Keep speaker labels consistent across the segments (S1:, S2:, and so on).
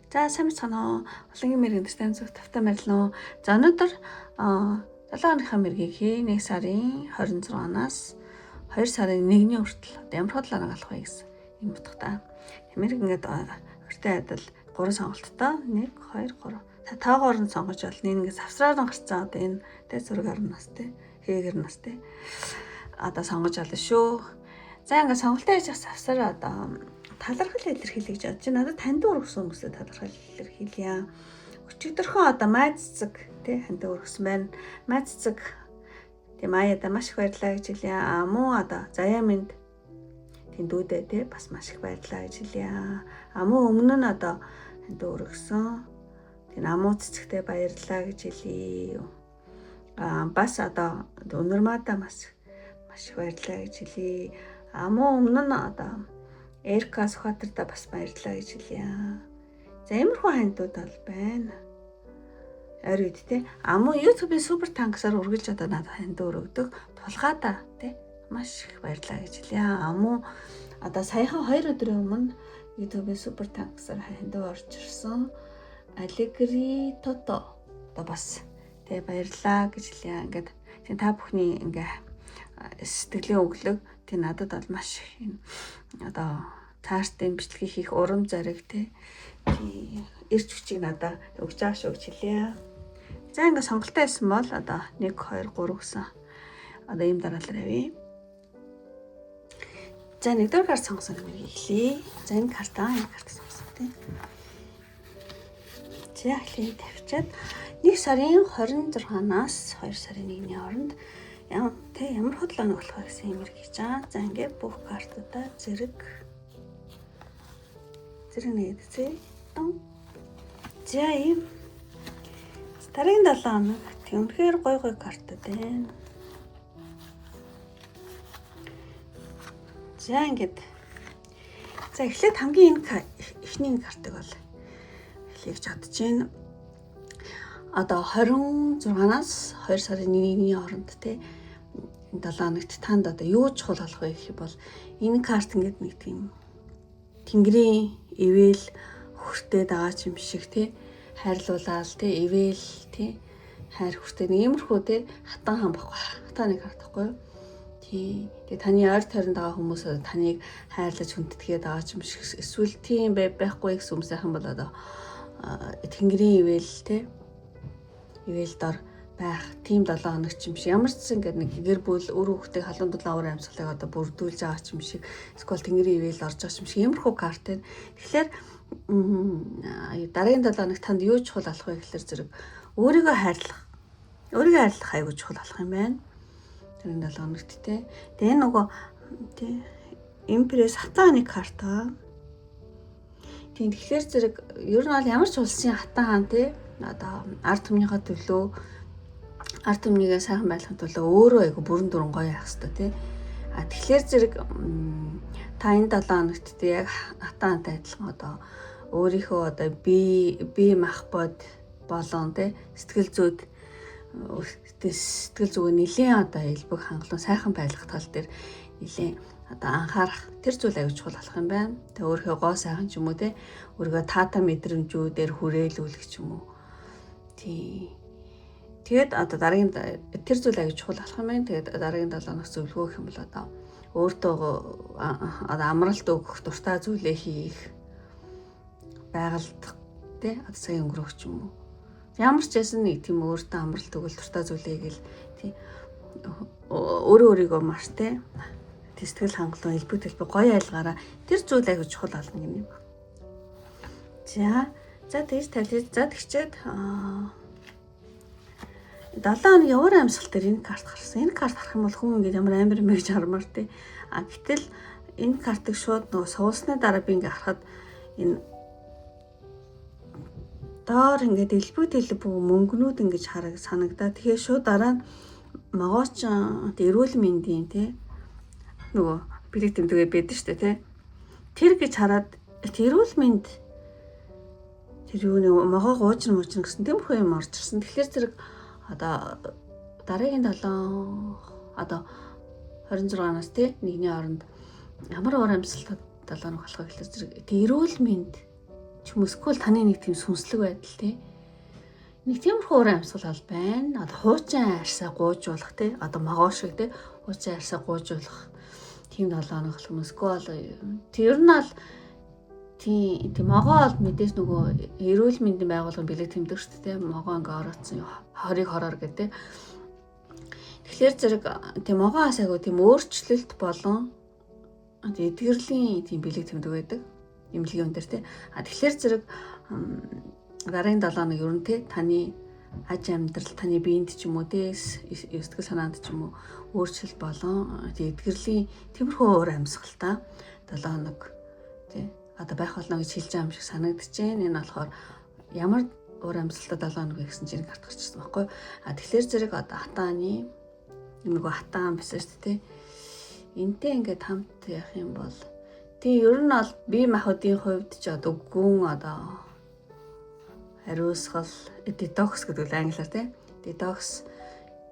S1: За, сайн байцгаана уу? Улангийн мэрэгэн төстэй зүг тавтай морилно. За, өнөөдөр 7 хоногийн мэргийг хий 1 сарын 26-наас 2 сарын 1-ний хүртэл одоо ямар худлаа алах вэ гэсэн юм утгатай. Мэрэг ингээд урьтай адил 3 сонголттой 1 2 3. Та тоогоор нь сонгож болно. Энэ ингээд савсраар нь гарцсан одоо энэ тэ зургаар нь бас тэ хээгэр нь бас тэ одоо сонгож олно шүү. За, ингээд сонголтоо хийж савсаар одоо талархал илэрхийлье гэж бодож байна. Надад танд өргөсөн хүмүүсээ талархал илэрхийлье. Өчигдөрхөн одоо май цэцэг тий ханд өргөсөн байна. Май цэцэг тий маяада маш их баярлалаа гэж хэлье. А муу одоо заяа минь тийм дүүдээ тий бас маш их баярлалаа гэж хэлье. А муу өмнө нь одоо ханд өргөсөн. Тийм амуу цэцэгтэй баярлалаа гэж хэлье. А бас одоо өнөрмаада маш маш их баярлалаа гэж хэлье. А муу өмнө нь одоо Эрка Сүхбаатарда бас баярлалаа гэж хэлье. За, иймэрхүү хандууд бол байна. Ойр үед те. А мөн YouTube-ийн Super Thanks-аар үргэлж одоо надад ханд өргөдөг тулгаада те маш их баярлалаа гэж хэлье. А мөн одоо саяхан 2 өдрийн өмнө YouTube-ийн Super Thanks-аар ханд орж ирсэн Allegri Toto одоо бас те баярлалаа гэж хэлье. Ингээд тийм та бүхний ингээ сэтгэлийн өглөг тийм надад бол маш их энэ одоо цаашдын бичлэгийг хийх урам зориг те эрч хүчийг надад өгч байгаа шүү гэж хэлье. За, ингээ сонголтоо хийсэн бол одоо 1 2 3 гэсэн одоо ийм дараалал авъя. За, нэгдүгээр карт сонгосон юм эхлэе. За, энэ карт сонгосон тийм. За, эхлэе тавьчаад 1 сарын 26-наас 2 сарын 1-ний хооронд ямар тэ ямар худлаа нэг болох вэ гэсэн юм хийж байгаа. За, ингээ бүх картуудаа зэрэг зэрэг нэгэд зэ. За, ийм дараагийн 7 хоног үнэхээр гой гой картууд байна. За, ингээд за эхлээд хамгийн энэ эхний энэ картыг бол эхлэе гэж бодож байна. Одоо 26-наас 2 сарын 1-ний хооронд те энэ 7 хоногт танд одоо юу чухал болох вэ гэх юм бол энэ карт ингээд нэг тийм тэнгэрийн ивэл хүртээд байгаа ч юм шиг те хайрлуулаад те ивэл те хайр хүртээ нэг иймэрхүү те хатан хаан байхгүй, хатан нэг карт байхгүй юу? Тий. Тэгээ таны ойр тойронд байгаа хүмүүс таныг хайрлаж хүндэтгээд байгаа ч юм шиг, эсвэл тийм байхгүй гэсэн хүмүүс сайхан бол одоо тэнгэрийн ивэл те ивэл дор байх тийм 7 хоног ч юм шиг, ямар ч зэн ингээд нэг гэр бүл үр хүүхдийг халуун дулаан уур амьсгалыг одоо бүрдүүлж байгаа ч юм шиг, эсвэл тэнгэрийн ивэл орж байгаа ч юм шиг иймэрхүү карт байна. Тэгэхээр дараагийн 7 хоног танд юу чухал болох вэ гэхэлэр зэрэг өөрийгөө хайрлах. Өөрийгөө хайрлах айгүй чухал болох юм байна. Дараагийн 7 хоногт те. Тэгээ энэ нөгөө те Empress хатан хааны карт аа. Тийм, тэгэхээр зэрэг ер нь бол ямар ч улсын хатан хаан те одоо ард түмнийхээ төлөө, ард түмнийгээ сайхан байлгахын төлөө өөрөө айгу бүрэн дүрэн гоё явах хэрэгтэй тий. А тэгэхээр зэрэг та энэ 7 хоногт тий яг хатан хаантай адилхан одоо өөрийнхөө одоо бие бие мах бод болон тий сэтгэл зүйд сэтгэл зүгээ нэлийн одоо элбэг хангалуун сайхан байлгах тал дээр нэлийн одоо анхаарах тэр зүйл аягүй чухал болох юм байна. Тэгээ өөрийнхөө гоо сайхан ч юм уу те өөрийгөө таатай мэдрэмжүүдээр хүрээлүүлэх ч юм уу. Тий. Тэгээд одоо дараагийн тэр зүйл аягүй чухал болох юм байна. Тэгээд дараагийн 7 хоног зөвлөгөө гэх юм бол одоо өөртөө одоо амралт өгөх, дуртай зүйлээ хийх, байгальд тий одоо цаг өнгөрөөх ч юм уу. Ямар ч байсан нэг тийм өөртөө амралт өгөл, дуртай зүйлээ гэл тий өөрөө өөрийгөө маш тий сэтгэл хангалуун элбэг дэлбэг гоё айлгаараа тэр зүйл аягүй чухал болно гэнэ юм. За за тэгж тавьлаа. За, тэгчээд 7 хоног явар амьсгал дээр энэ карт гарсан. Энэ карт харах юм бол хүн ингээд ямар амар юм бэ гэж хармаар тий. А гэтэл энэ картыг шууд нөгөө суулсны дараа би ингээд харахад энэ доор ингээд элбэг дэлбэг мөнгнүүд ингэж хараг санагдаа. Тэгэхээр шууд дараа нь могооч эрүүл мэндийн тий нөгөө бэлэг тэмдэгэ байдаг шүү дээ тий. Тэр гэж хараад эрүүл мэнд тэр юуны могоо гуужин муужин гэсэн тиймэрхүү юм орж ирсэн. Тэгэхээр зэрэг одоо дараагийн 7 одоо 26-наас тий нэгний хооронд ямар уур амьсгал 7 хоног болох вэ гэхэлэр зэрэг эрүүл мэнд Ч юм эсвэл таны нэг тийм сүнслэг байдал тий. Нэг тиймэрхүү уур амьсгал бол байна. Одоо хуучин арьсаа гуйжуулах тий. Одоо могоо шиг тий. Хуучин арьсаа гуйжуулах тийм 7 хоног болох юм. Эсвэл тэр нь бол тийм могоо бол мэдээж нөгөө эрүүл мэндийн байгууллагын бэлэг тэмдэг шүү дээ. Могоо ингээ ороодсон хорыг хороор гэдэг. Тэгэхээр зэрэг тийм могоо ас айгу тийм өөрчлөлт болон эдгэрлийн тийм бэлэг тэмдэг байдаг. Эмнэлгийн өн дээр тий. А тэгэхээр зэрэг дараагийн 7 хоног ер нь тий таны аж амьдрал, таны биед ч юм уу тий сэтгэл санаанд ч юм уу өөрчлөлт болон эдгэрлийн тиймэрхүү уур амьсгалтай 7 хоног тий одоо байх болно гэж хэлж байгаа юм шиг санагдаж байна. Энэ болохоор ямар уур амьсгалтай 7 хоног гэсэн чинь карт гарчсан байхгүй. А тэгэхээр зэрэг одоо хатааны нөгөө хатаан байсан шүү дээ тий. Энтэй ингээд хамт явах юм бол тий ер нь бол бие махбодын хувьд ч одоо гүн одоо ариусгал детокс гэдэг л англиар тий. Детокс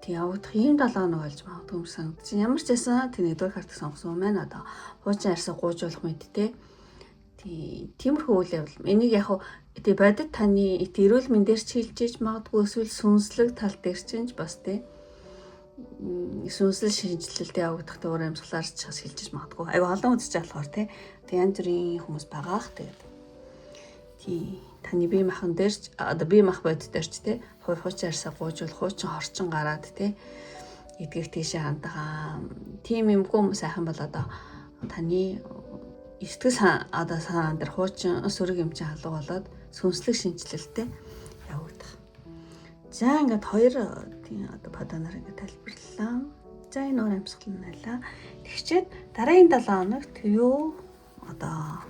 S1: тий явагдах ийм 7 хоног болж магадгүй юм санагдаж. Ямар ч байсан тий нэгдүгээр картыг сонгосон юм байна. Одоо хуучин арьсаа гуйжуулах мэт тий. Тий тиймэрхүү үйл явдал. Энийг яг тий бодит таны эрүүл мэндээр ч хэлж иж магадгүй эсвэл сүнслэг тал дээр ч бас тий сүнслэг шинжилэлт явагдах уур амьсгалаар ч бас хэлж иж магадгүй. Айгу олон үзэж болохоор тий. Тэг янз бүрийн хүмүүс байгаа х тэгээд. Тий таны бие махан дээр ч одоо бие мах бод дээр ч тий хуучин арьсаа гуйжуул хуучин хорчин гараад тий эдгэх тийшээ хандагаа. Тийм юмгүй сайхан бол одоо таны сэтгэл одоо санаан дээр хуучин сөрөг юм чинь халуу болоод сүнслэг шинжилэлттэй явагдах. За ингээд хоёр тийм одоо паданаар ингээд тайлбарлалаа. За энэ уур амьсгал нь байлаа. Тэгчээд дараагийн 7 хоногт юу одоо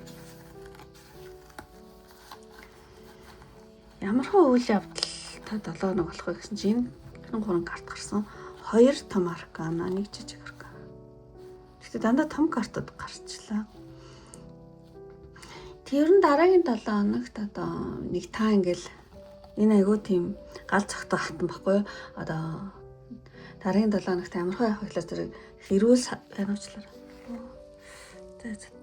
S1: ямархуу үйл явдал та 7 хоног болох вэ гэсэн чинь энэ гурван карт гарсан. Хоёр том аркана, нэг жижиг аркана. Гэхдээ дандаа том картууд гарчлаа. Тэр нь дараагийн 7 хоногт одоо нэг та ингээл энэ айгүй тийм гал цогтой хатан баггүй юу? Одоо дараагийн 7 хоногт амархан явах гэхлээр зэрэг эрүүл байна уучлаарай. За за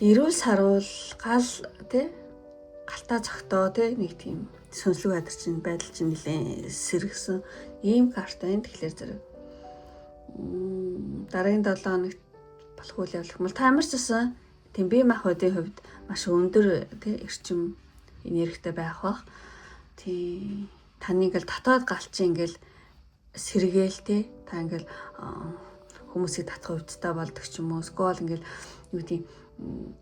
S1: нэг эрүүл саруул гал тий галтаа цогтоо тий нэг тийм сүнслэг байдал чинь нэлээд сэргсэн ийм карт байна. Тэгэхээр зэрэг дараагийн 7 хоногт болох үйл явдал юм бол та ямар ч байсан тийм бие махбодын хувьд маш өндөр тий эрчим энергитэй байх бах. Тий таны ингээл дотоод гал чи ингээл сэргээл тий та ингээл хүмүүсийг татах хувьдтай болдог ч юм уу эсвэл ингээл юу гэдэг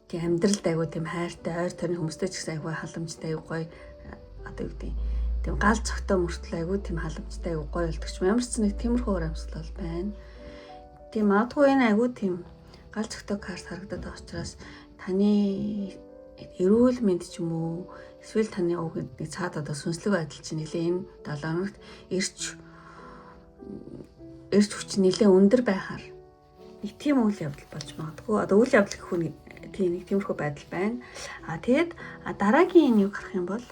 S1: тийм амьдралд айгуу тийм хайртай ойр тойрны хүмүүстэй ч гэсэн айгуу халамжтай айгуу гоё одоо юу гэдэг тийм гал цогтой мөртлөө айгуу тийм халамжтай айгуу гоё болдог ч юм ямар ч нэг тиймэрхүү уур амьсгал бол байна. Тийм магадгүй энэ айгуу тийм гал цогтой карт харагдаад байгаа учраас таны эрүүл мэнд ч юм уу эсвэл таны уг нэг цаад одоо сүнслэг байдал чинь нэлээ энэ 7 хоногт эрч хүч нэлээ өндөр байхаар нэг тийм үйл явдал болж магадгүй. Одоо үйл явдал гэх хүн тийм нэг тиймэрхүү байдал байна. А тэгэд дараагийн энэ юу гарах юм бол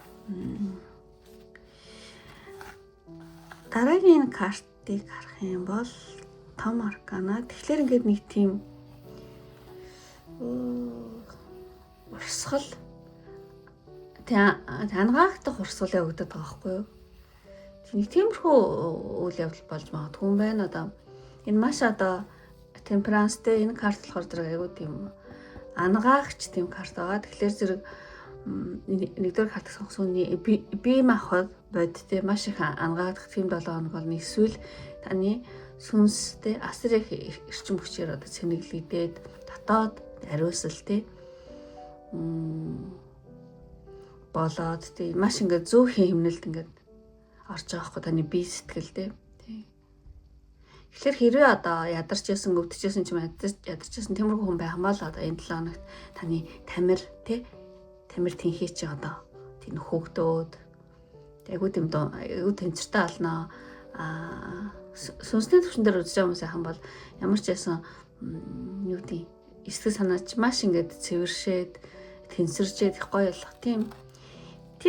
S1: дараагийн энэ картыг харах юм бол том аркана. Тэгэхээр ингээд нэг тийм урсгал ангаагдах урсгал явагдаад байгаа байхгүй юу? Нэг тиймэрхүү үйл явдал болж магадгүй юм байна. Одоо энэ маш одоо темперанстэй энэ карт болохоор зэрэг айгүй тийм ангаагч тийм карт байгаа. Тэгэхээр зэрэг нэгдүгээр карт сонгосон бие махбод бод те маш их ангаагдах тийм 7 хоног болно. Эсвэл таны сүнстэй асар их эрчим хүчээр одоо цэнэглэгдээд дотоод ариусал те болоод те маш ингээд зөв хэмнэлт ингээд орж байгаа хгүй таны бие сэтгэл те. Тэгэхээр хэрвээ одоо ядарч ясан, өвдөж ясан ч юм ядарч ясан тиймэрхүү хүн байх юм бол одоо энэ 7 хоногт таны тамир те тамир тэнхээ чи одоо тийм хөөгдөөд айгуу тийм айгуу тэнцвэртэй олноо. Аа сүнсний төвшин дээр үзэж байгаа хүмүүс яхан бол ямар ч ясан юу гэдэг сэтгэл санаач маш ингээд цэвэршээд тэнцвэрчээд их гоё болох тийм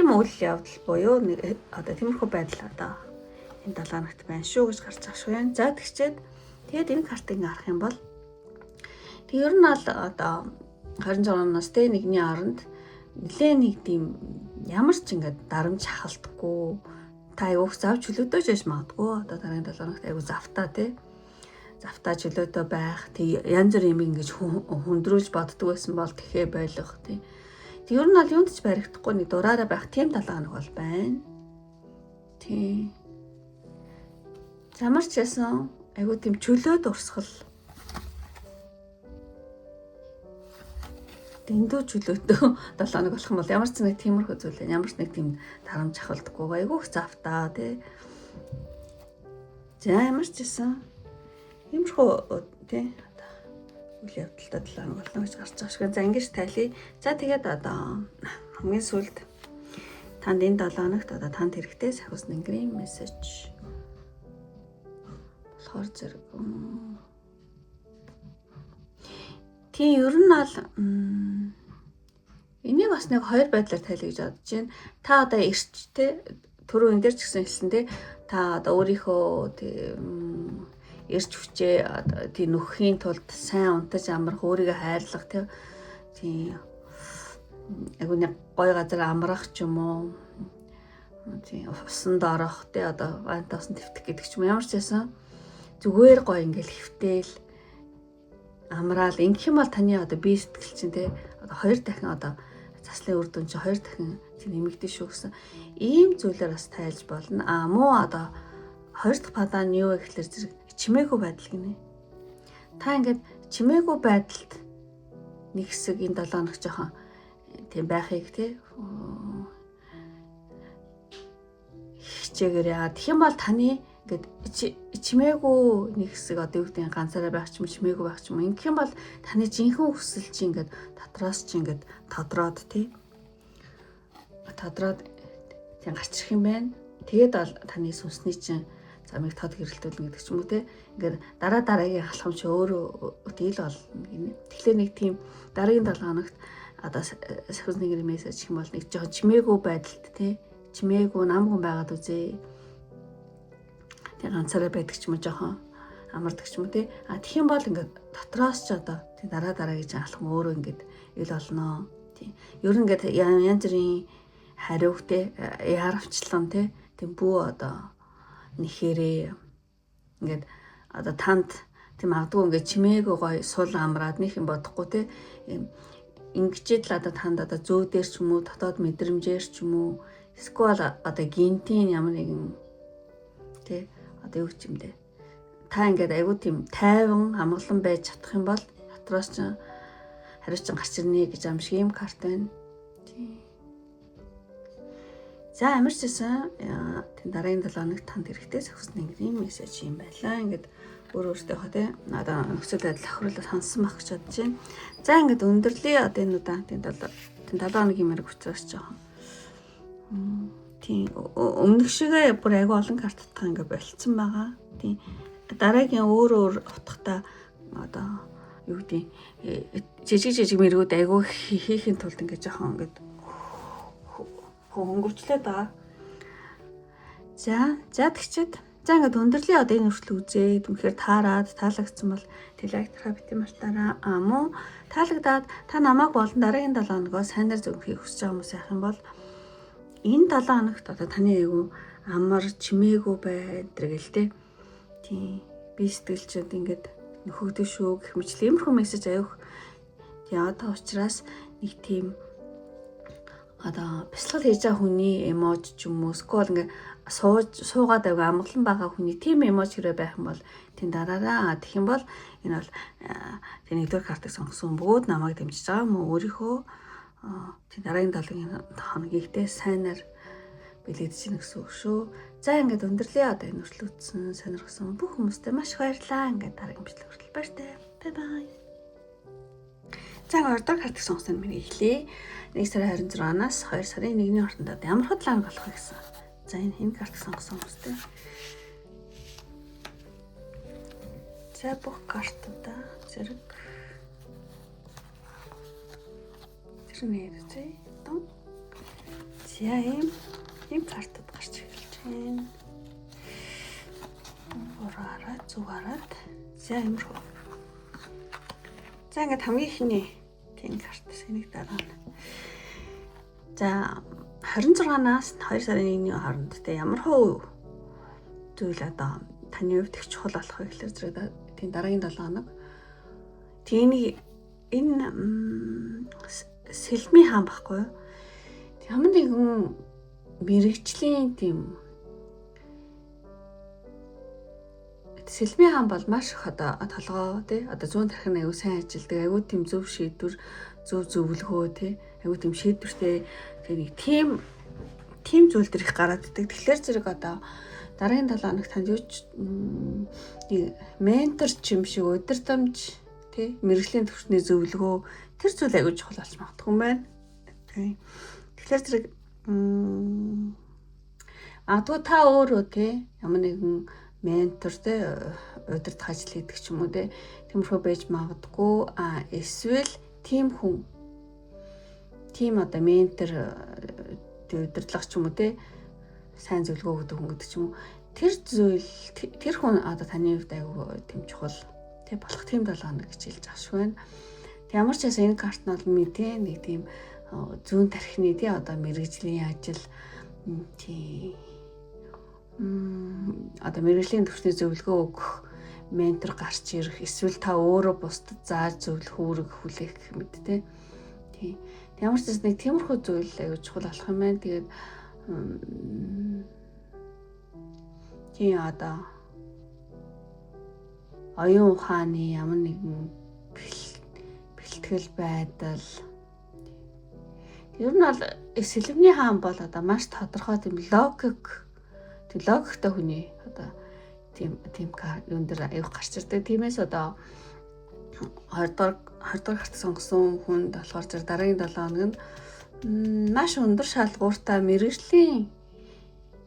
S1: үйл явдал буюу одоо тиймэрхүү байдал одоо энэ 7 хоногт байна шүү гэж гарч байгаа шүү. За тэгчээд тэгээд энэ картыг ингээ харах юм бол Тэг ер нь бол одоо 26-наас те нэгний оронд нэлээ нэг тийм ямар ч ингээд дарамт шахалтгүй та айгүйх зав чөлөөтэй ч байж магадгүй. Одоо дараагийн 7 хоногт айгүй завтаа те завтаа чөлөөтэй байх. Тэг янз бүрийн юм ингэж хүндрүүлж боддог байсан бол тэхээ болох тий. Тэг ер нь бол юунд ч баригдахгүй нэг дураараа байх тийм 7 хоног бол байна. Тий. Ямар ч ясан айгүй тийм чөлөө дурсгал дэндүү чөлөөтэй 7 хоног болох юм бол ямар ч нэг тиймэрхүү зүйл ямар ч нэг тийм тарамж ахалдаггүй айгүй их завтаа тий. За ямар ч ясан иймэрхүү тий одоо үйл явдалтай 7 хоног болно гэж гарч байгаа шиг. За ингэж тайлъя. За тэгээд одоо хамгийн сүүлд танд энэ 7 хоногт одоо танд хэрэгтэй сахиус нэнгэрийн мессеж болохоор зэрэг тийм ер нь бол энийг бас нэг хоёр байдлаар тайлъя гэж бодож байна. Та одоо эрч те түрүү энэ дээр ч гэсэн хэлсэн те та одоо өөрийнхөө тийм эрч хүчээ одоо тийм нөхөхийн тулд сайн унтаж амрах, өөрийгөө хайрлах те тийм айгуу нэг гоё газар амрах ч юм уу тийм усанд орох те одоо ванта усан твтэх гэдэг ч юм ямар ч байсан зүгээр гоё ингээл хэвтээл амраал ингэх юм бол таны одоо бие сэтгэл чинь те одоо хоёр дахин одоо заслын үр дүн чинь хоёр дахин чинь нэмэгдэн шүү гэсэн ийм зүйлээр бас тайлж болно. А муу одоо хоёр дахь падаа нь юу вэ гэхэлэр зэрэг чимээгүй байдал гинэ. Та ингээд чимээгүй байдалд нэг хэсэг энэ 7 хоног жоохон тийм байхыг те хичээгээрээ. Тэгэх юм бол таны ингээд чимээгүй нэг хэсэг одоо юу гэдэг ганцаараа байх ч юм чимээгүй байх ч юм ингэх юм бол таны жинхэнэ хүсэл чи ингээд дотроос чи ингээд тодроод тий тодроод тийм гарч ирэх юм байна. Тэгээд бол таны сүнсний чинь замыг тод гэрэлтүүлнэ гэдэг ч юм уу те. Ингээд дараа дараагийн алхам чи өөрөө тэл болно гинэ. Тэгэхээр нэг тийм дараагийн 7 хоногт одоо сахиус нэгэр мессеж гэх юм бол нэг жоохон чимээгүй байдалд те чимээгүй намгүн байгаад үзье. Тэг ганцаараа байдаг ч юм уу жоохон амардаг ч юм уу те. А тэгэх юм бол ингээд дотроос ч одоо тэг дараа дараагийн алхам өөрөө ингээд ил болно. Тийм. Ер нь ингээд янз бүрийн хариуг те яаравчлан те тийм бүү одоо нэхэрээ ингээд одоо танд тийм магадгүй ингээд чимээгүй гоё сул амраад нэг юм бодохгүй те ингэчээд л одоо танд одоо зөө дээр ч юм уу дотоод мэдрэмжээр ч юм уу эсвэл одоо гинтийн ямар нэгэн те одоо юу ч юм дээ. Та ингээд айгүй тийм тайван амгалан байж чадах юм бол дотроос ч хариучин гарч ирнэ гэж юм шиг юм карт байна. Тийм. За ямар ч байсан тийм дараагийн 7 хоногт танд хэрэгтэй сахиус нэнгэрийн мессеж юм байлаа. Ингээд өөр өөртөөхөө тий одоо нөхцөл байдал тохируулаад сонссон байх гэж бодож байна. За ингээд өндөрлөе одоо энэ удаа тийм 7 хоногийн мэрэг учраас жоохон тийм өмнөх шигээ бүр айгүй олон карттайгаа ингээд болцсон байгаа. Тийм дараагийн өөр өөр утгатай одоо юу гэдэг жижиг жижиг мэргүүд айгүй хийхин тулд ингээд жоохон ингээд хөнгөвчлээд байгаа. За за тэгчээд за ингээд өндөрлөе одоо энэ хүртэл үзээд үнэхээр таарад таалагдсан бол тэг лайк дарахаа бити мартаарай. А мөн таалагдаад та намайг болон дараагийн 7 хоногоо сайнаар зөвхийг хүсэж байгаа хүмүүс яах юм бол энэ 7 хоногт одоо таны айгүй амар чимээгүй байдаг л те. Тийм би сэтгэлчэд ингээд нөхөгдөн шүү гэх мэтлээ иймэрхүү мессеж аяух. Тийм одоо учраас нэг тийм одоо бясалгал хийж байгаа хүний эможи ч юм уу эсвэл ингээ сууж суугаад айгүй амгалан байгаа хүний тийм эможи хэрэг байх юм бол тийм дараараа. Тэгэх юм бол энэ бол тийм нэгдүгээр картыг сонгосон бөгөөд намайг дэмжиж байгаа юм уу өөрийнхөө тийм дараагийн 7 хоногийг те сайнаар бэлэгдэж гинэ гэсэн үг шүү. За ингээд өндөрлөе одоо энэ хүртэл үзсэн сонирхсон бүх хүмүүстээ маш их баярлалаа. Ингээд дараагийн бичлэг хүртэл баяртай. Bye bye. За хоёрдугаар картыг сонгосон миний эхлэе. 1 сарын 26-наас 2 сарын 1-ний хооронд ямар худлаа болох вэ гэсэн. За энэ картыг сонгосон хүмүүстэй. За бүх картуудаа зэрэг тэр нэр зэ. За ийм картууд гарч эхэлж байна. Ураараа зүг хараад за иймэрхүү. За, ингээд хамгийн эхний тийм карт энийг дараа нь. За, 26-наас 2 сарын 1-ний хооронд те ямар хуу зүйл одоо таны хувьд их чухал болох вэ гэхээр зэрэг тийм дараагийн 7 хоног тийм нэг энэ сэлмийн хаан байхгүй юу? Ямар нэгэн мэргэжлийн тийм сэлмийн хаан бол маш их одоо толгой тий одоо зүүн тархин аягүй сайн ажилдаг, аягүй тийм зөв шийдвэр, зөв зөвлөгөө тий аягүй тийм шийдвэртэй тэгээ нэг тийм тийм зүйл төр их гараад идэг. Тэгэхээр зэрэг одоо дараагийн 7 хоног танд юу ч нэг ментор ч юм шиг удирдамж тий мэргэжлийн түвшний зөвлөгөө тэр зүйл аягүй чухал болж магадгүй юм байна. Тий. Тэгэхээр зэрэг магадгүй та өөрөө тий ямар нэгэн ментор тий удирдах ажил хийдэг ч юм уу тий тиймэрхүү байж магадгүй, а эсвэл тийм хүн тийм одоо ментор тий удирдлага ч юм уу тий сайн зөвлөгөө өгдөг хүн гэдэг ч юм уу, тэр зүйл тэр хүн одоо таны хувьд аягүй тийм чухал тий болох тийм 7 хоног гэж хэлж байгаа шүү байна. Тэг ямар ч байсан энэ карт нь бол мэдээ нэг тийм зүүн тархины тий одоо мэргэжлийн ажил тий одоо мэргэжлийн түвшний зөвлөгөө өгөх ментор гарч ирэх, эсвэл та өөрөө бусдад зааж зөвлөх үүрэг хүлээх гэх мэт тий. Тий. Ямар ч зүйл нэг тиймэрхүү зүйл аягүй чухал болох юм байна. Тэгээд тий одоо оюун ухааны ямар нэгэн бэлтгэл байдал. Ер нь бол сэлэмний хаан бол одоо маш тодорхой тийм логик, тийм логиктой хүний одоо тийм тийм юун дээр аяг гарч ирдэг. Тиймээс одоо 20 дугаар 20 дугаар карт сонгосон хүнд болохоор зэрэг дараагийн 7 хоног нь маш өндөр шалгууртай мэргэжлийн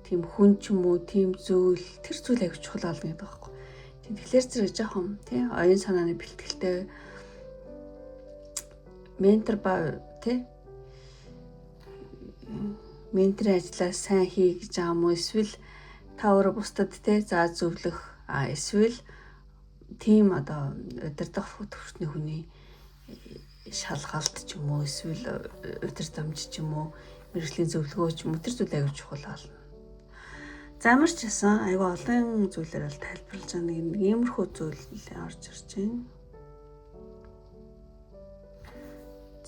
S1: тийм хүн ч юм уу тийм зүйл тэр зүйл аяг чухал болно гэдэг байхгүй. Тийм, тэгэхээр зэрэг жоохон тий оюун санааны бэлтгэлтэй ментор ба тий менторын ажлаа сайн хий гэж байгаа юм уу, эсвэл та өөрөө бусдад тий зааж зөвлөх, а эсвэл тийм одоо удирдах түвшний хүний шалгалт ч юм уу, эсвэл удирдамж ч юм уу, мэргэжлийн зөвлөгөө ч юм уу, тэр зүйл аягүй чухал болно. За, ямар ч байсан аягүй олон зүйлээр л тайлбарлаж байгаа нэг иймэрхүү зүйл орж ирж байна.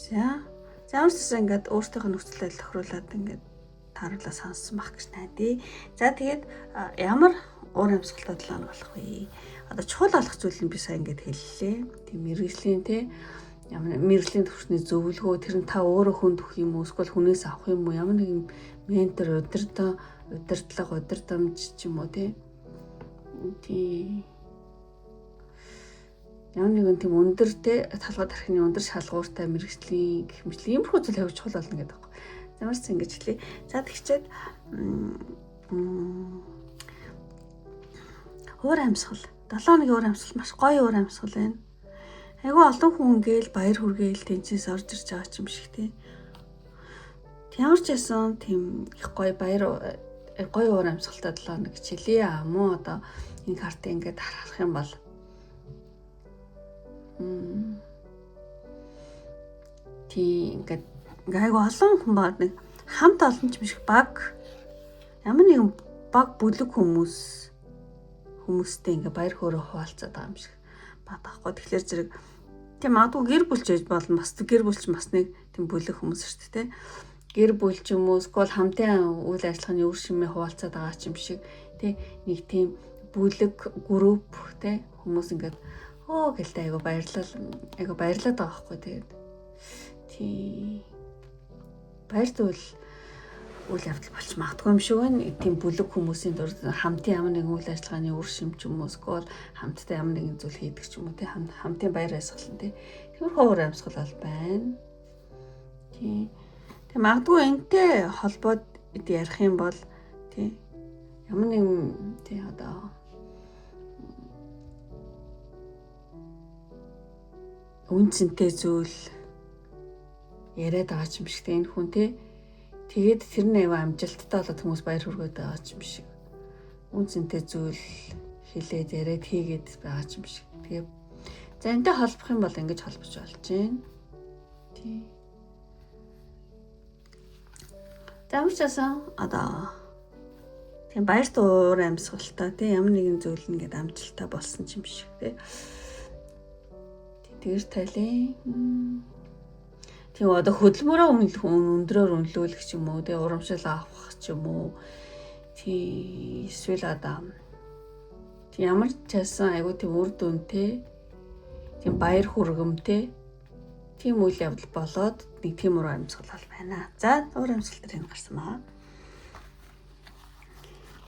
S1: За, ямар ч байсан ингээд өөртөөх нөхцөлөд тохируулаад ингээд тааруулаа сонссон байх гэж найдаа. За, тэгээд ямар уур амьсгалтай 7 хоног болох вэ? Одоо чухал болох зүйл нь би сайн ингээд хэллээ. Тийм мэргэжлийн тий ямар мэргэжлийн түвшний зөвлөгөө, тэр нь та өөрөө хүнд өгөх юм уу, эсвэл хүнээс авах юм уу, ямар нэгэн ментор, удирдлага, удирдамж ч юм уу тий. Тий. Ямар нэгэн тийм өндөр тий толгой тархины өндөр шалгууртай мэргэжлийн гэх мэт иймэрхүү зүйл аягүй чухал болно гэдэг байхгүй. Ямар ч ингэж хэлье. За, тэгчээд уур амьсгал. 7 хоногийн уур амьсгал маш гоё уур амьсгал байна. Айгүй олон хүн ингээл баяр хүргээл тэнцээс орж ирж байгаа ч юм шиг тий. Ямар ч байсан тийм их гоё баяр гоё уур амьсгалтай 7 хоног гэж хэлье. Аа муу одоо энэ картыг ингээд харах юм бол тий ингээд айгүй олон хүн баг нэг хамт олон ч биш баг ямар нэгэн баг бүлэг хүмүүстэй ингээ баяр хөөрэ хуваалцаад байгаа юм шиг байхгүй. Тэгэхээр зэрэг тийм магадгүй гэр бүл ч байж болно. Бас гэр бүл ч бас нэг тийм бүлэг хүмүүс шүү дээ. Гэр бүл ч юм уу эсвэл хамтын үйл ажиллагааны үр шимээ хуваалцаад байгаа ч юм шиг тий нэг тийм бүлэг групп тий хүмүүс ингээд оо гэлтэй айгу баярлал айгу баярлаад байгаа байхгүй. Тэгээд тий баяр зүйл үйл явдал болж магадгүй юм шиг байна. Тийм бүлэг хүмүүсийн дур хамтын ямар нэгэн үйл ажиллагааны үр шим ч юм уу эсвэл хамтдаа ямар нэгэн зүйл хийдэг ч юм уу тий хамтын баяр баясгалан тий тиймэрхүү уур амьсгал бол байна. Тий. Тэг магадгүй энтэй холбоод ярих юм бол тий ямар нэгэн тий одоо үн цэнтэй зүйл яриад байгаа ч юм шиг тий энэ хүн тий тэгээд тэр нь аюу амжилттай болоод хүмүүс баяр хүргээд байгаа ч юм шиг. Үн цэнтэй зүйл хэлээд яриад хийгээд байгаа ч юм шиг. Тэгээ За, энтэй холбох юм бол ингэж холбож болж байна. Тий. За, ямар ч байсан одоо тийм баярт уур амьсгалтай, тий, ямар нэгэн зүйл ингээд амжилттай болсон юм шиг, тий. Тэр тайлын тийм одоо хөдөлмөрөө өндрөөр үнэлүүлэх ч юм уу, тий, урамшил авах ч юм уу, тий, эсвэл одоо ямар ч часан айгу тийм үр дүнтэй, тийм баяр хүргэмтэй тийм үйл явдал болоод нэг тийм уур амьсгал бол байна. За, уур амьсгал дээр энэ гарсан баа.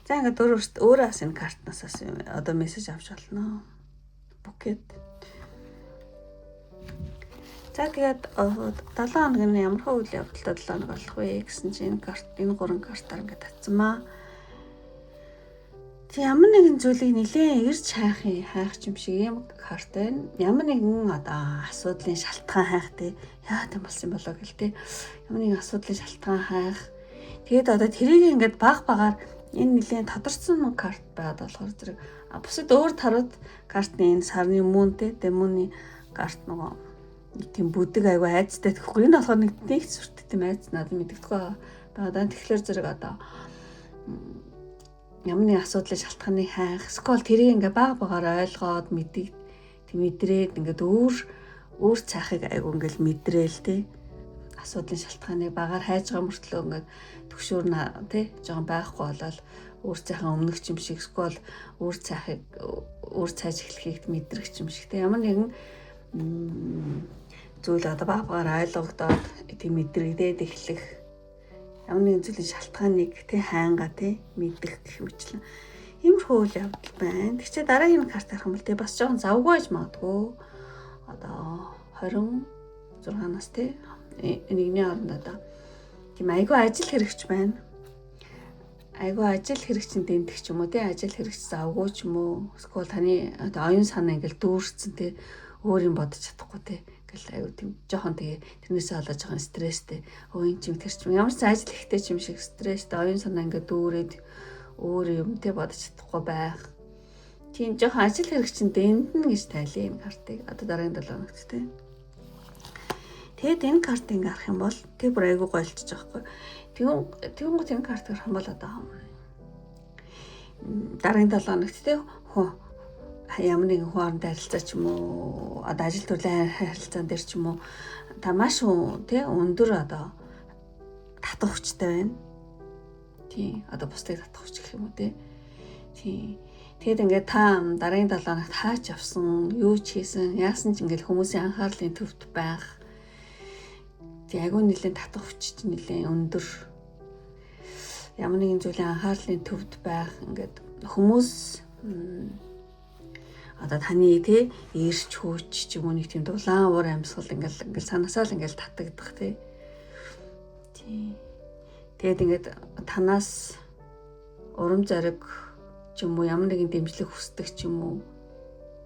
S1: За, ингээд өөрөө бас энэ картнаас бас одоо мессеж авч болно. Букет. За, тэгээд 7 хоног нь ямар хөө үйл явдалтай 7 хоног болох вэ гэсэн чинь энэ карт, энэ гурван картаар ингээд татсан маа. Тэг ямар нэгэн зүйлийг нэлээд эрж хайх юм шиг юм карт байна. Ямар нэгэн одоо асуудлын шалтгаан хайх, те. Яа тийм болсон болоо гэл, те. Ямар нэгэн асуудлын шалтгаан хайх. Тэгээд одоо тэрийг ингээд баг багаар энэ нэлээд тодорцсон карт байгаад болохоор зэрэг бусад өөр тарууд картны энэ сарны мөн, те, демоны карт нөгөө нэг тийм бүдэг айгу айцтай тэгэхгүй, энэ болохоор нэг нэг сүртэй тийм айц надад мэддэхгүй байгаа. Тэгэхээр зэрэг одоо ямар нэгэн асуудлын шалтгааныг хайх, эсвэл тэрийг ингээ баг багаар ойлгоод мэддэг, тийм мэдрээд ингээд өөр өөр цайхыг айгу ингээл мэдрээл, те, асуудлын шалтгааныг багаар хайж байгаа мөртлөө ингээд төгшөөр нь, тий, жоохон байхгүй болоод өөр цайхан өмнөх юм шиг, эсвэл өөр цайхыг өөр цайж эхлэхийг мэдрэх юм шиг, тий, ямар нэгэн зүйл одоо баг багаар ойлгогдоод, тийм мэдрэгдээд эхлэх, ямар нэгэн зүйлийн шалтгааныг, тий, хайнга, тий, мэдэх гэх мэтлэн иймэрхүү үйл явдал байна. Тэгчээ дараагийн карт харах юм бол тий бас жоохон завгүй байж магадгүй. Одоо 26-наас, тий, нэгний оронд одоо тийм айгүй ажил хэрэгч байна. Айгүй ажил хэрэгчин дэмтэх ч юм уу, тий, ажил хэрэгч завгүй ч юм уу, эсвэл таны одоо оюун санаа ингээл дүүрсэн, тий, өөр юм бодож чадахгүй, тий, ингээл айгүй тийм жоохон, тэгээ тэрнээсээ болоод жоохон стресстэй, өө энэ ч юм, тэр ч юм, ямар ч ажил ихтэй ч юм шиг стресстэй, оюун санаа ингээд дүүрээд өөр юм, тий, бодож чадахгүй байх. Тийм жоохон ажил хэрэгчин дэндэн гэж тайлаа энэ картыг одоо дараагийн 7 хоногт, тий. Тэгээд энэ картыг ингээ харах юм бол тэг бүр айгүй гойлчих жоохгүй. Тэгэн гот энэ карт харах юм бол одоо дараагийн 7 хоногт, тий, хүн ямар нэгэн хүн орондоо харилцаа ч юм уу, одоо ажил төрлийн харилцаан дээр ч юм уу, та маш тий өндөр одоо татах хүчтэй байна. Тий, одоо бусдыг татах хүч гэх юм уу, тий. Тий. Тэгээд ингээд та дараагийн 7 хоногт хаач явсан, юу ч хийсэн, яасан ч ингээд хүмүүсийн анхаарлын төвд байх. Тий, айгүй нэлээд татах хүч чинь нэлээд өндөр. Ямар нэгэн зүйлийн анхаарлын төвд байх, ингээд хүмүүс одоо таны, тий, эрч хүч ч юм уу, нэг тийм дулаан уур амьсгал ингээл санасаа л ингээл татагдах, тий. Тий. Тэгээд ингээд танаас урам зориг ч юм уу, ямар нэгэн дэмжлэг хүсдэг ч юм уу.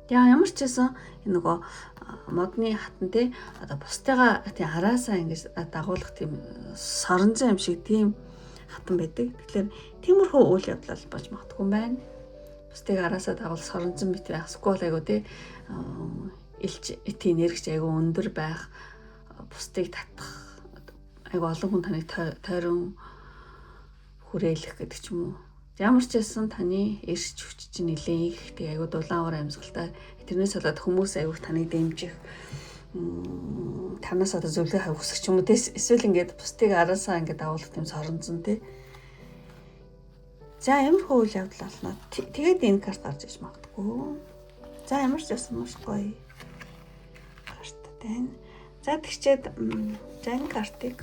S1: Яа, ямар ч байсан энэ нөгөө модны хатан, те, одоо бусдыгаа, тий, араасаа ингэж дагуулах тийм соронзон юм шиг тийм хатан байдаг. Тэгэхээр тиймэрхүү үйл явдал болж магадгүй юм байна. Бусдыг араасаа дагуулах соронзон мэт байх. Эсвэл айгу, те, элч тийм нэргч айгу өндөр байх, бусдыг татах, айгу олон хүн таныг тойрон хүрээлэх гэдэг ч юм уу. Ямар ч байсан таны эрч хүч чинь нэлээд их, тэг айгу дулаан уур амьсгалтай. Тэрнээс болоод хүмүүс айгу таныг дэмжих, танаас одоо зөвлөгөө авах хүсэх ч юм уу, эсвэл ингээд бусдыг араасаа ингээд дагуулах тийм соронзон, тий. За, ямар үйл явдал болно. Тэгээд энэ карт гарч иж магадгүй. За, ямар ч байсан маш гоё карттай байна. За, тэгчээд за, энэ картыг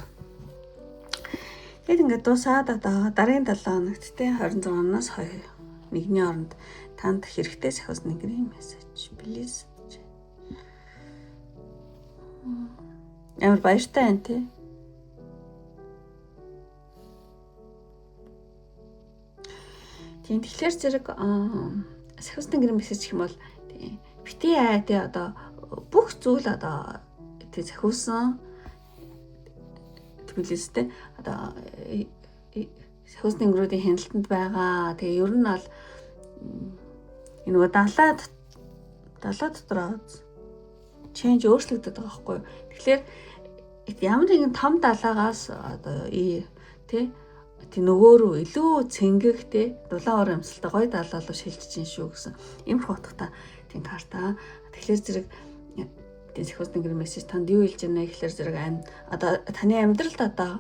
S1: тэгэд ингээд дуусаад одоо дараагийн 7 хоногт, те, 26-наас 2 нэгний оронд танд хэрэгтэй сахиус нэгрийн мессеж, please. Ямар баяртай байна, те. Тийм, тэгэхээр зэрэг сахиус нэгрийн мессеж гэх юм бол, тийм, бити ай, те, одоо бүх зүйл одоо, тий, сахиусан тэмүүлээстэй одоо сахиус нэнгрүүдийн хяналтанд байгаа. Тэгээ ер нь бол энэ нөгөө далаа далаа дотор Change өөрчлөгдөд байгаа байхгүй юу? Тэгэхээр ямар нэгэн том далаагаас одоо тий тий нөгөө рүү илүү цэнгэг тий дулаан ор амьсгалтай гоё далаа руу шилжиж чинь шүү гэсэн иймэрхүү утгатай тийм карта. Тэгэхээр зэрэг тийм сахиус тэнгэр мессеж танд юу хэлж байна гэхээр зэрэг одоо таны амьдралд одоо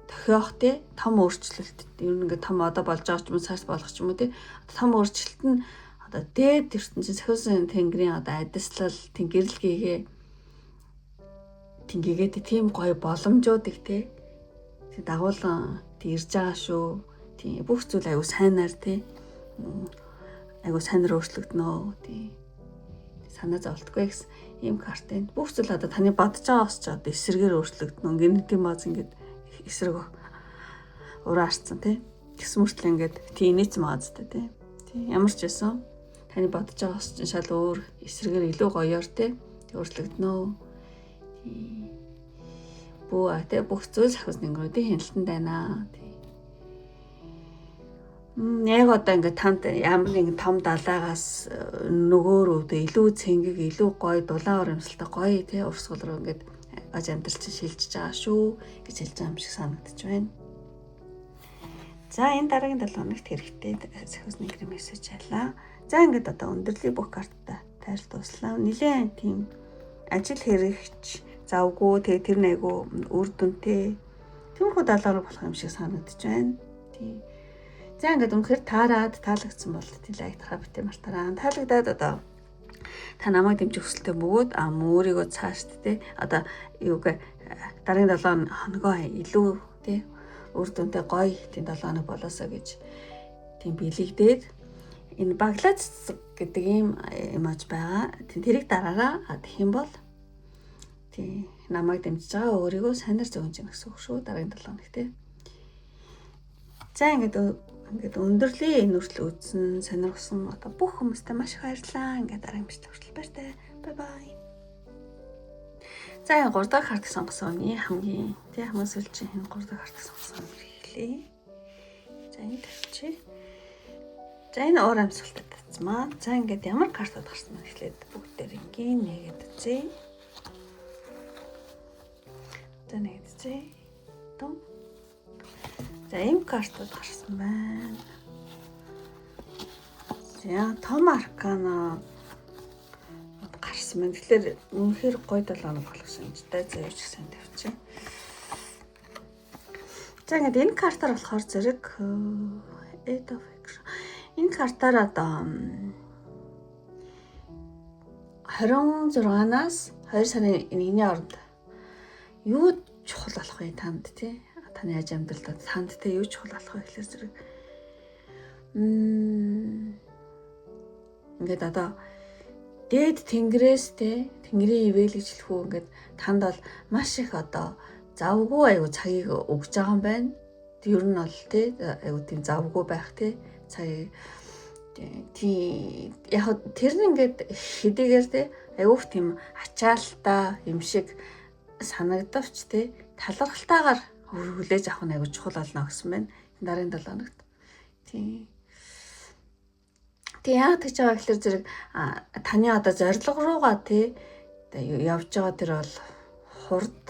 S1: тохиох тий том өөрчлөлт, ер нь ингээд том одоо болж байгаа ч юм уу, цааш болох ч юм уу, тий том өөрчлөлт нь одоо дээд ертөнцийн сахиусын тэнгэрийн одоо адислал, тийм гэрэл гээгээ тингээгээд тийм гоё боломжуудыг тий дагуулan тий ирж байгаа шүү. Тий бүх зүйл аюу сайнаар тий аюу сайнаар өөрчлөгдөнө. Тий санаа зовлтгүй гэсэн ийм карт энэ. Бүх зүйл одоо таны бодож байгаа ус ч одоо эсрэгээр өөрчлөгдөнө. Гэнэтийн бааз ингээд эсрэг ураа арцсан тий. Тэгсэн мөртлөө ингээд тий инээц байгаа зү тий. Тий ямар ч байсан таны бодож байгаа ус чинь шал өөр эсрэгээр илүү гоёор тий өөрчлөгдөнө. Тий. Бүү тий бүх зүйл сахиус нэнгэрүүдийн хяналтанд байна. Тий. Яг одоо ингээд танд ямар нэгэн том далаагаас нөгөө рүү илүү цэнгэг, илүү гоё дулаан урамсалтай гоё тий урсгал руу ингээд аж амьдрал чинь шилжиж байгаа шүү гэж хэлж байгаа юм шиг санагдаж байна. За, энэ дараагийн 7 хоногт хэрэгтэй сахиус нэгрийн мессеж хайлаа. За, ингээд одоо өндөрлөлийн бүх карттай тайрал дуслаа. Нилээн тийм ажил хэрэгч завгүй, тэгээ тэр нэг айгу үр дүнтэй тиймэрхүү далаа руу болох юм шиг санагдаж байна. Тийм. За, ингээд үнэхээр таарад таалагдсан бол тий like дарахаа битгий мартаарай. Таалагдаад одоо та намайг дэмжих хүсэлтэй бөгөөд өөрийгөө цаашд тий одоо юуг дараагийн 7 хоногоо илүү тий үр дүнтэй гоё тийм 7 хоног болоосоо гэж тийм бэлэгдээд энэ баглаа цэцэг гэдэг ийм emoji байгаа. Тийм, тэрийг дараараа. Тэгэх юм бол тий намайг дэмжиж байгаа өөрийгөө сайнаар зөгнж гэнэ гэсэн үг шүү дараагийн 7 хоног тий. За, ингээд өндөрлөе, энэ хүртэл үзсэн, сонирхсон одоо бүх хүмүүстээ маш их баярлалаа. Ингээд дараагийн бичлэг хүртэл баяртай. Bye bye. За, энэ 3 дахь карт сонгосон хүний хамгийн тий хамгийн сүүлчийн энэ 3 дахь карт сонгосон хэрэглээ. За, энэ тавьчих. За, энэ уур амьсгалтай татсмаа. За, ингээд ямар картууд гарсан бэ гэхлээр бүгдээр ингийн нэгэд үзье. За, нэгэд үзье. Том. За, ийм картууд гарсан байна. За, том аркана гарсан байна. Тэгэхээр үнэхээр гоё 7 хоног болох санджтай. За, юу ч гэсэн тавьчих. За, ингээд энэ картаар болохоор зэрэг Eight of Action. Энэ картаар одоо 26-наас 2 сарын 1-ний хооронд юу чухал болох вэ танд, тий? Таны аж амьдралд танд те юу чухал болох вэ гэхлээр зэрэг ингээд одоо дээд тэнгэрээс те тэнгэрийн ивэл гэж хэлэх үү, ингээд танд бол маш их одоо завгүй аюу цагийг өгж байгаа юм байна. Ер нь бол те аюу тийм завгүй байх те цагийг тий яг тэр нь ингээд хэдийгээр те айгүйх тийм ачаалтаа юм шиг санагдавч те талархалтайгаар хүлээж авах нь айгүй чухал болно гэсэн байна. Дараагийн 7 хоногт. Тийм. Тэг яагаад гэж байгаа гэхээр зэрэг таны одоо зорилго руугаа тий явж байгаа тэр бол хурд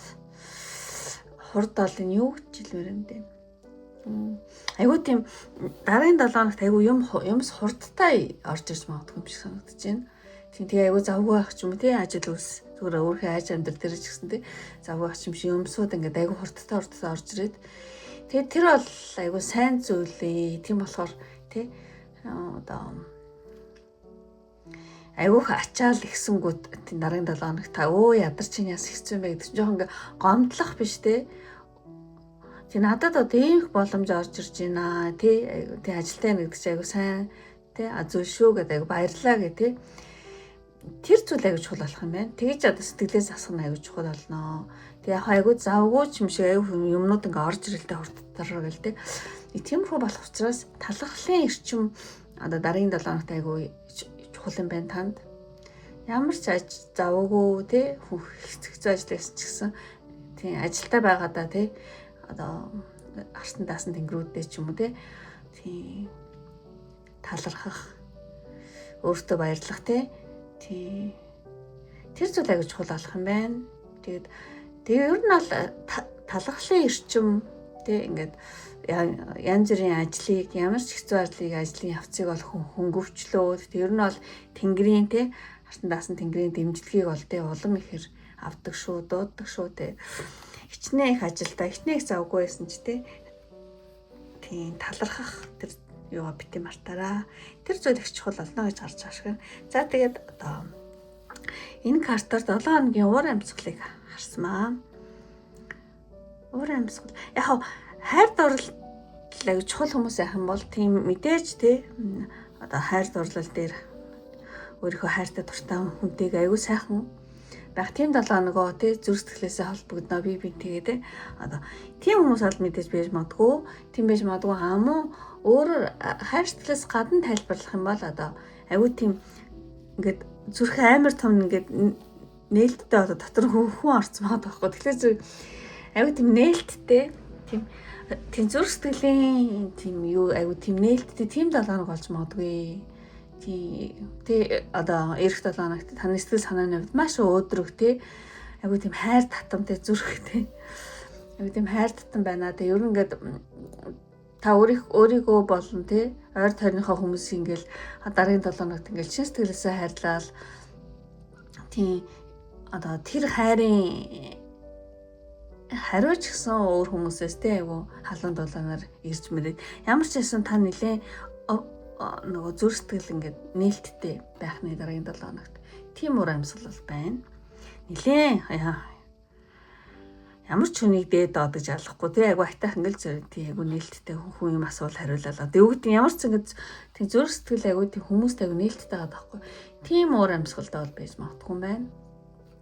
S1: хурд бол энэ юу гэж хэлмээр юм бэ? Айгуу тийм дараагийн 7 хоногт айгуу юм юмс хурдтай орж ирж магадгүй юм шиг санагдаж байна. Тийм, тэгээ айгуу завгүй байх ч юм уу тий ажил үйлс зүгээр өөрийнхөө айж амьдрал дээр ч гэсэн тий завгүй байх юм шиг юмсууд ингээд айгуу хурдтай хурдтай орж ирээд тэгээд тэр бол айгуу сайн зүйл ээ. Тийм болохоор тий одоо айгүйх ачаал ихсэнгүүт тийм дараагийн 7 хоног та өө ядарч чинь яс хэцүү юм бэ гэдэг чинь жоохон ингээ гомдлох биш те. Тий, надад одоо ийм их боломж орж ирж байна тий тий ажилтаа гэдэг чинь айгуу сайн тий зүйл шүү гэдэг, айгуу баярлаа гэх тий. Тэр зүйл айгуу чухал болох юм байна. Тэгэж одоо сэтгэлээ засах нь айгуу чухал болно. Тэг яг айгуу завгүй ч юм шиг айгуу юмнууд ингээ орж ирэлтэй хурдтар гэл тий. Тиймэрхүү болох учраас талархлын эрчим одоо дараагийн 7 хоногт айгуу чухал юм байна танд. Ямар ч аж завгүй тий хэцүү ажил байсан ч гэсэн тий ажилдаа байгаадаа тий одоо арсан даасан тэнгэрүүдтэй ч юм уу тий талархах, өөртөө баярлах тий. Тэр зүйл аягүй чухал болох юм байна. Тэгээд тэгээ ер нь бол талархлын эрчим тий ингээд янз бүрийн ажлыг ямар ч хэцүү ажлыг ажлын явцыг бол хөнгөвчлөөд тэр нь бол тэнгэрийн тий харсан даасан тэнгэрийн дэмжлэгийг бол тий улам ихээр авдаг шүү, дууддаг шүү тий. Хичнээн их ажилдаа хичнээн их завгүй байсан ч тий тийм талархах тэр юугаа бити мартаараа. Тэр зүйл их чухал болно гэж гарч байгаа шиг. За тэгээд одоо энэ картаар 7 хоногийн уур амьсгалыг харсмаа. Уур амьсгал. Яг хайр дурлал аягүй чухал хүмүүс байх юм бол тийм мэдээж тий одоо хайр дурлал дээр өөрийнхөө хайртай дуртай хүнтэйг аягүй сайхан байх тийм 7 хоногоо тий зүрх сэтгэлээсээ холбогдно би би тэгээ тий одоо тийм хүмүүс бол мэдээж байж магадгүй тийм байж магадгүй амуу өөрөөр хайр сэтгэлээс гадна тайлбарлах юм бол одоо аягүй тийм ингээд зүрх амар том ингээд нээлттэй одоо дотор хүн орцсон байгаа байхгүй. Тэгэхээр зүг аягүй тийм нээлттэй тийм тийм зүрх сэтгэлийн тийм юу аягүй тийм нээлттэй тийм 7 хоног болж магадгүй. Тийм тэ одоо эх 7 хоногт таны сэтгэл санааны хувьд маш өөдрөг тий аягүй тийм хайр татамтай зүрхтэй аягүй тийм хайр татам байна. Тэг ер нь ингээд та өөрийгөө болон тий ойр тойрныхоо хүмүүсийг ингээл дараагийн 7 хоногт ингээл чин сэтгэлээсээ хайрлал тийм одоо тэр хайрын хариуч гэсэн өөр хүмүүсээс тий айгу халуун дулаанаар ирж мэрээд ямар ч байсан та нилээ нөгөө зүрх сэтгэл ингээд нээлттэй байх нэ дараагийн 7 хоногт тийм уур амьсгал бол байна. Нилээ ямар ч хүнийг дээд доод гэж алахгүй тий айгу айтайхан ингээл зэрэг тий айгу нээлттэй хүн юм асуул хариулаад одоо юу гэдэг ямар ч ингээд тий зүрх сэтгэл айгу тий хүмүүст айгу нээлттэй байгаа байхгүй. Тийм уур амьсгалтай бол байж магадгүй юм байна.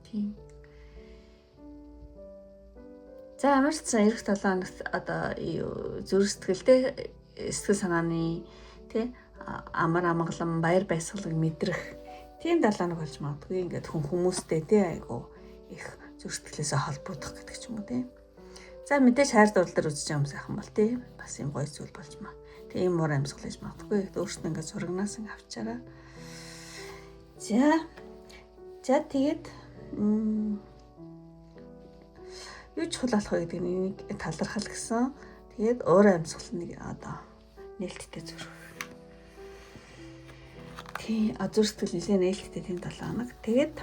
S1: Тийм. За ямар ч сан эх 7 хоногт одоо зүрх сэтгэлтэй сэтгэл санааны тий амар амгалан баяр баясгалыг мэдрэх тийм 7 хоног болж магадгүй. Ингээд хүн хүмүүстэй тий айгу их зүрх сэтгэлээсээ холбогдох гэдэг ч юм уу тий. За мэдээж хайр дурлал дээр үзэж байгаа юм сайхан бол тий бас юм гоё зүйл болж маа. Тэг ийм уур амьсгал хийж магадгүй. Өөртөө ингээд зурагнаас ингээ авчаараа. За тэгээд юу чухал болох вэ гэдэг нэг талархал гэсэн. Тэгээд уур амьсгал нэг одоо нээлттэй зүрх. Тий, зүрх сэтгэл нэлээд нээлттэй тийм 7 хоног. Тэгээд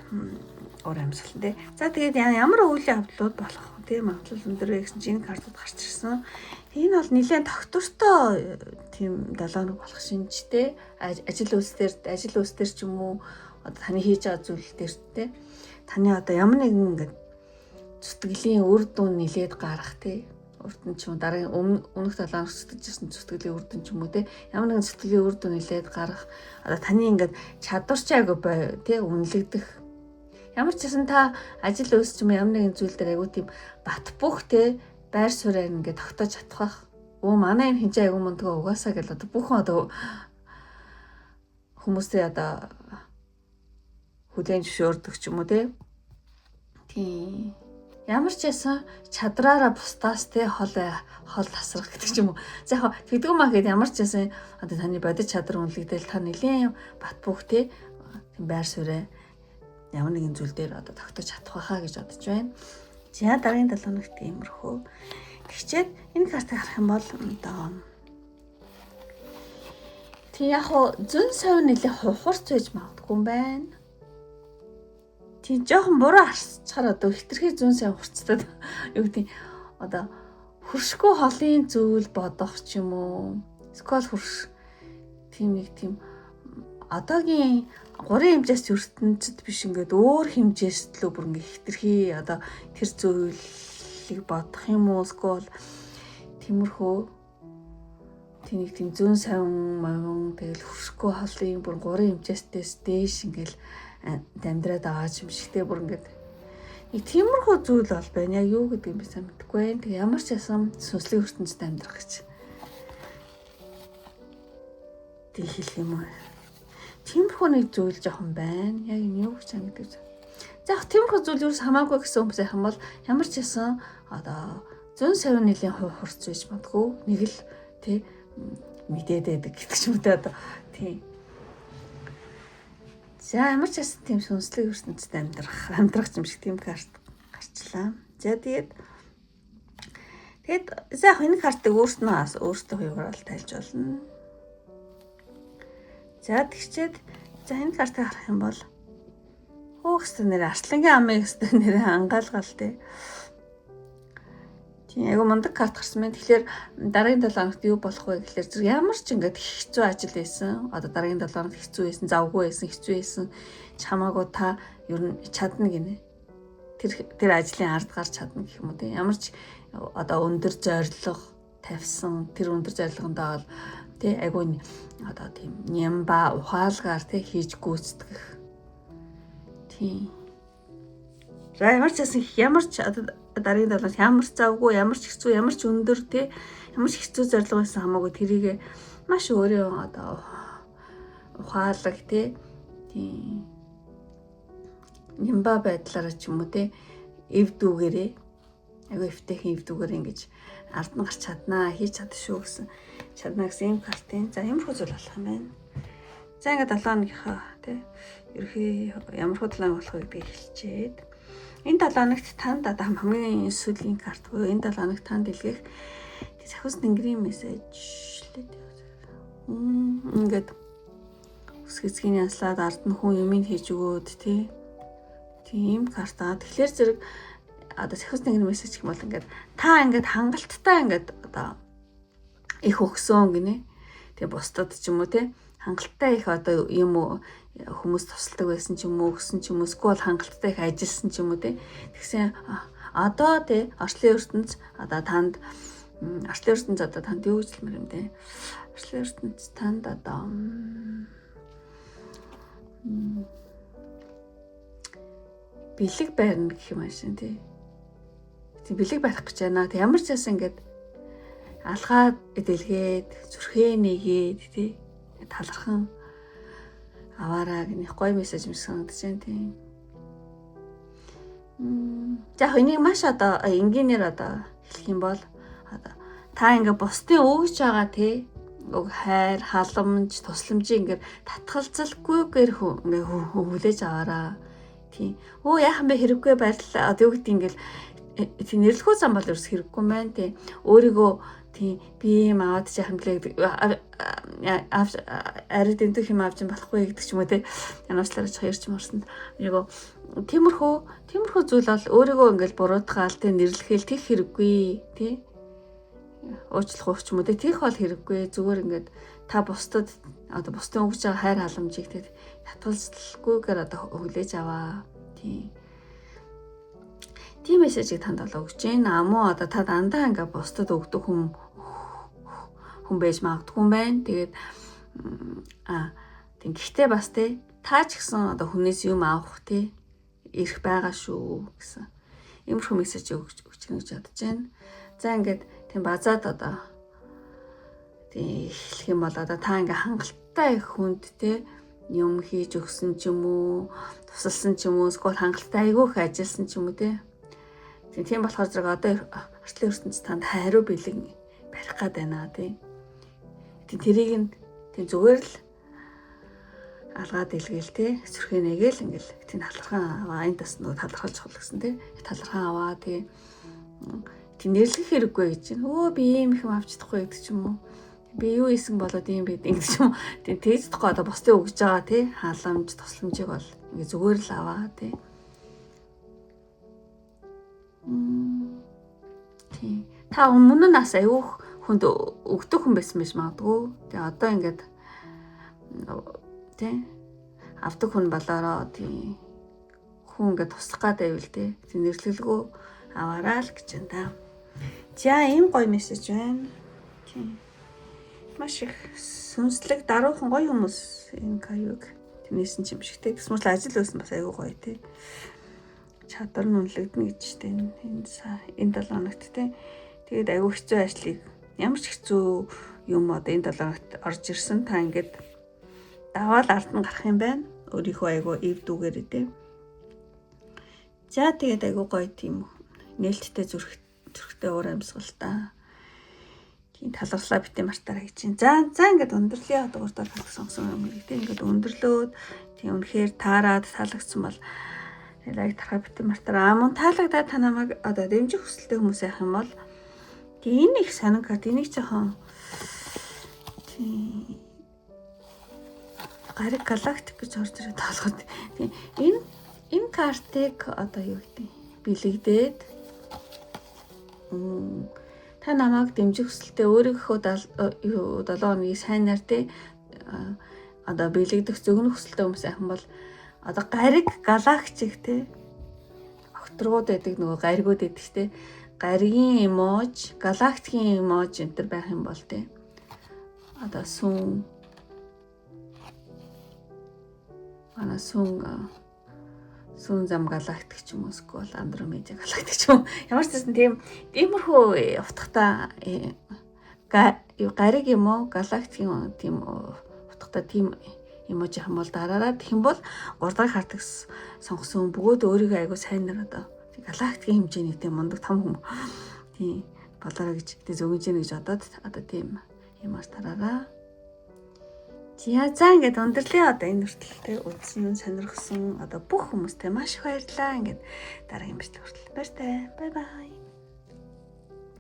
S1: уур амьсгал тий. За тэгээд ямар үйл явдлууд болох тий магадлал өндөр вэ гэсэн чинь энэ картууд гарч ирсэн. Энэ бол нэлээд тогтвортой тийм 7 хоног болох шинжтэй. Ажил үйлс дээр ч юм уу одоо таны хийж байгаа зүйл дээр тий. Таны одоо ямар нэгэн ингээд зүтгэлийн үр дүн нилээд гарах тий. Урд нь ч юм уу дараагийн өмнөх 7 хоног зүтгэж ирсэн зүтгэлийн үр дүн ч юм уу тий. Ямар нэгэн зүтгэлийн үр дүн нилээд гарах одоо таны ингээд чадвар ч айгүй бай тий үнэлэгдэх. Ямар ч гэсэн та ажил үйлс ч юм ямар нэгэн зүйл дээр айгүй тийм бат бөх тий байр сууриа ингээд тогтоож чадах бах. Өө манай юм хинжээ айгүй мундгаа угаасаа гэл одоо бүхэн одоо хүмүүсээ одоо хүлээн зөвшөөрдөг ч юм уу тий. Тийм. Ямар ч байсан чадраараа бусдаас те хол хол тасрах гэдэг ч юм уу. За яг тэгдэггүй маа гэхэд ямар ч байсан одоо таны бодит чадвар үнэлэгдээл та нэлийн бат бөх те тийм байр сууриа ямар нэгэн зүйл дээр одоо тогтож чадах байхаа гэж бодож байна. За дараагийн 7 хоногт иймэрхүү. Тэгчээд энэ картыг харах юм бол одоо тий яг хуу зөн совь нэлээ хурц байж магадгүй юм байна. Тийм жоохон буруу харсчаар одоо хитрхи зүүн сайн хурцтай юу гэдэг одоо хөршгүй холын зүйл бодох ч юм уу. Эсвэл хөрш тийм нэг тийм одоогийн гурын хэмжээс ертөнцид биш ингээд өөр хэмжээс лөө бүр ингээд хитрхи одоо тэр зүйлийг бодох юм уу эсвэл тиймэрхүү тийм нэг тийм зүүн сайн мавин тэгэл хөршгүй холын бүр гурын хэмжээстээс дээш ингээл амьдраад байгаа юм шигтэй бүр ингээд нэг тиймэрхүү зүйл бол байна. Яг юу гэдгийг би сайн мэдэхгүй байна. Тэг ямар ч ясан сүнслэг ертөнцид амьдрах гэж. Тэг хэлэх юм уу? Тиймэрхүү нэг зүйл жоохон байна. Яг энэ юу гэж гэдэг вэ? За яг тиймэрхүү зүйл юус хамаагүй гэсэн хүмүүс байх юм бол ямар ч ясан одоо зүүн совин нэлийн хувь хурц байж магадгүй. Нэг л тий мэдээд байдаг гэдэг ч юм уу те одоо тий. За, ямар ч байсан тийм сүнслэг ертөнцид амьдрах юм шиг тийм карт гарчлаа. За, тэгээд за яг энэ картыг өөрснөө өөртөө хуваарал тайлж болно. За, тэгчээд за энэ картыг харах юм бол хөөхс нэр арслангийн амыг өстө нэр ангаалгаал тий. Тийм, айгу мундаг карт гарсан байна. Тэгэхээр дараагийн 7 хоногт юу болох вэ гэхлээр зэрэг ямар ч ингээд хэцүү ажил байсан. Одоо дараагийн 7 хоногт хэцүү байсан, завгүй байсан, хэцүү байсан. Чамаагүй та ер нь чадна гинэ. Тэр ажлын ард гарч чадна гэх юм уу тийм. Ямар ч одоо өндөр зорилго тавьсан, тэр өндөр зорилгондоо бол тий айгу одоо тийм нямба ухаалгаар тий хийж гүйцэтгэх. Тийм. За, ямар ч байсан ямар ч одоо дараагийн 7 ямар ч завгүй, ямар ч хэцүү, ямар ч өндөр тий ямар ч хэцүү зорилго байсан хамаагүй тэрийг маш өөрөө одоо ухаалаг тий тийм нямба байдлаараа ч юм уу тий эв дүүгээрээ айгүй эвтэйхэн эв дүүгээрээ ингэж ард нь гарч чаднаа, хийж чадах шүү гэсэн, чадна гэсэн юм картын. За, ямар хөө зүйл болох юм байна. За, ингээд 7 хоногийнхаа тий ерөхий ямар хөө 7 болох вэ гэдгийг хэлчихэд энэ 7 хоногт танд одоо хамгийн сүүлийн карт буюу энэ 7 хоногт танд илгээх сахиус тэнгэрийн мессеж лээ. Ингээд өс хэсгийн яслаад ард нь хүн юмыг хийж өгөөд тий тийм карт аа. Тэгэхээр зэрэг одоо сахиус тэнгэрийн мессеж гэх юм бол ингээд та ингээд хангалттай ингээд одоо их өгсөн гинэ. Тэгээ бусдад ч юм уу тий хангалттай их одоо юм хүмүүс тусалдаг байсан ч юм уу, өгсөн ч юм уу, эсвэл хангалттай их ажилласан ч юм уу тий. Тэгсэн одоо тий орчлын ертөнц одоо танд, орчлын ертөнц одоо танд юу гэж хэлмээр юм те. Орчлын ертөнц танд одоо бэлэг байрна гэх юм аашин тий. Тийм, бэлэг барих гэж байна. Тэг ямар ч байсан ингээд алгаад дэлгээд зүрхээ нэгээд тий талархан аваараа гэх гоё мессеж юм санагдаж байна тийм. За, энийг маш одоо энгийнээр одоо хэлэх юм бол одоо та ингээ бусдын өгж байгаа тий өг хайр, халамж, тусламжийг ингээ татгалзалгүйгээр ингээ хүлээж аваараа. Тийм. Өө, яахан бэ, хэрэггүй, баярлалаа. Одоо юу гэдэг ингээл тийм нэрлэхүү зам бол ерөөс хэрэггүй юм байна тий. Өөрийгөө тийм би юм аваад чи яхан блэ гэдэг, авч ари дэнтэх юм авч болохгүй гэдэг ч юм уу тий. Януучлаарай, хоёр ч юм орсон. Айгу тиймэрхүү зүйл бол өөрийгөө ингээл буруутгаал тий нэрлэхэл тех хэрэггүй тий. Уучлах уу ч юм уу тий тех бол хэрэггүй. Зүгээр ингээд та бусдад одоо бусдын өгж байгаа хайр халамжийг тий татгалзалгүйгээр одоо хүлээж аваа. Тий. Тийм мессежийг танд бол өгч байна. Амуу одоо та дандаа ингээ бусдад өгдөг хүн байж магадгүй юм байна. Тэгээд тийм, гэхдээ бас тий та ч гэсэн одоо хүнээс юм авах тий эрх байгаа шүү гэсэн иймэрхүү мессеж өгч гэж бодож байна. За, ингээд тийм базаад одоо тийм хэлэх юм бол одоо та ингээ хангалттай их хүнд тий юм хийж өгсөн ч юм уу, тусалсан ч юм уу, эсвэл хангалттай айгүй их ажилласан ч юм уу тий. Тийм болохоор зэрэг одоо орчлын ертөнц танд хариу бэлэг барих гад байна тий. Тийм, тэрийг нь тийм зүгээр л алгаад илгээл тий зүрхээ нэгээл ингээл тийм талархан аваа, энэ бас нөгөө талархалж чухал гэсэн тий, талархан аваа тий. Тийм, нэрлэх хэрэггүй гэж байна. Өө, би ийм их юм авч чадахгүй гэдэг ч юм уу. Би юу хийсэн болоод ийм байд гэдэг ч юм уу. Тийм, тэгж чадахгүй одоо бусдын өгж байгаа тий халамж тусламжийг бол ингээ зүгээр л аваа тий. Тийм. Та өмнө нь бас айгүйх хүнд өгдөг хүн байсан байж магадгүй. Тэгээ одоо ингээд тий авдаг хүн болоороо тий хүн ингээд туслах гад байвал тий нэрлэлгүй аваараа л гэж байна да. За, ийм гоё мессеж байна. Тийм. Маш их сүнслэг даруухан гоё хүмүүс энэ каюг тэнийсэн юм шиг тий. Тэгсэн мэт ажил байсан бас айгүй гоё тий. Чадвар нь үнэлэгдэнэ гэж тий энэ 7 хоногт тий. Тэгээд айгүй хэцүү ажлыг, ямар ч хэцүү юм одоо энэ 7 хоногт орж ирсэн та ингээд даваал ард нь гарах юм байна. Өөрийнхөө айгүй эв дүүгээрээ тий. За, тэгээд айгүй гоё тийм нээлттэй зүрхтэй уур амьсгалтай. Тийм талархлаа битээ мартаарай гэж чинь. За за ингээд өндөрлөө одоо 3 дахь карт сонгосон юм хэрэг тийм ингээд өндөрлөөд тийм үнэхээр таарад таалагдсан бол лайк дарахаа битээ мартаарай. Аа мөн таалагдаад та намайг одоо дэмжих хүсэлтэй хүмүүс байх юм бол тийм энэ их сонин карт, энийг жоохон тийм гариг галактик гэж орж ирээд толгойд. Тийм энэ картыг одоо юу гэдэг бэлэгдээд та намайг дэмжих хүсэлтэй өөрийнхөө 7 хоногийг сайнаар те одоо бэлэгдэх зөгнөх хүсэлтэй хүмүүс байх юм бол одоо гариг галактик те огторгууд байдаг, нөгөө гаригууд байдаг те, гаригийн emoji, галактикийн emoji энэ төр байх юм бол те одоо сүүн манай сүүн зам галактик ч юм уу, эсвэл Андромеда галактик ч юм уу, ямар ч гэсэн тийм тиймэрхүү утгатай гариг юм уу, галактикийн тийм утгатай тийм emoji юм бол дараараа. Тэгэх юм бол 3 дахь картыг сонгосон бөгөөд өөрийгөө айгу сайнаар одоо галактикийн хэмжээний тийм мундаг том хүм тийм болоорой гэж тэг зөгнөж гэнэ гэж бодоод одоо тийм юмар тараараа. За ингээд өндөрлөө одоо энэ хүртэл те үзсэн, сонирхсон одоо бүх хүмүүстээ маш их баярлалаа. Ингээд дараагийн бичлэг хүртэл баяртай. Bye bye.